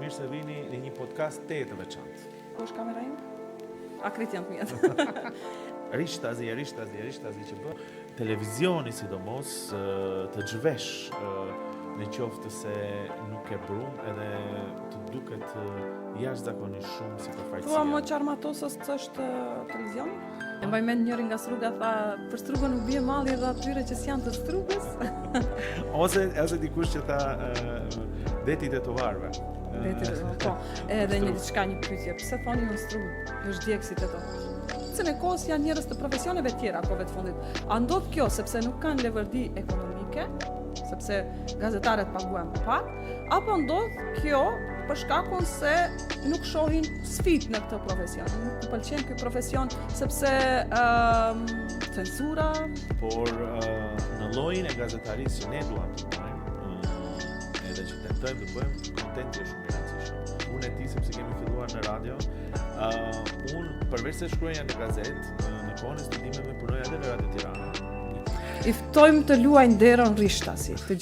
Mirë se vini në një podcast tejet të veçantë. Ku është kamera ime? A krejt janë të miat. Rishtazi, e rishtazi, e rishtazi që bë. Televizioni sidomos të zhvesh në qoftë se nuk ke brumë edhe të duket jashtëzakonisht shumë sipërfaqësia. Thua më çarmatosës është televizioni? E mbaj mend njëri nga Struga tha, për Strugën u bie malli edhe atyre që s'janë të Strugës. ose ose dikush që tha uh, deti i tetovarëve. Deti i po. Edhe një diçka një pyetje, pse thoni në Strugë, është djeg si Tetovë? Se në kohës janë njerëz të profesioneve tjera kohëve të fundit. A ndodh kjo sepse nuk kanë leverdi ekonomike, sepse gazetarët paguhen pak, Apo ndodh kjo për shkakun se nuk shohin sfidë në këtë profesion. Nuk u pëlqen ky profesion sepse ëm um, censura, por uh, në llojin e gazetarisë që ne duam të bëjmë, uh, edhe që tentojmë të bëjmë, kontenti është shumë i rëndësishëm. Unë e di sepse kemi filluar në radio. Uh, unë përveç se shkruaja në gazetë, në kohën e studimeve punoja edhe në Radio Tirana. I ftojmë të luajnë derën rishtazi. Të...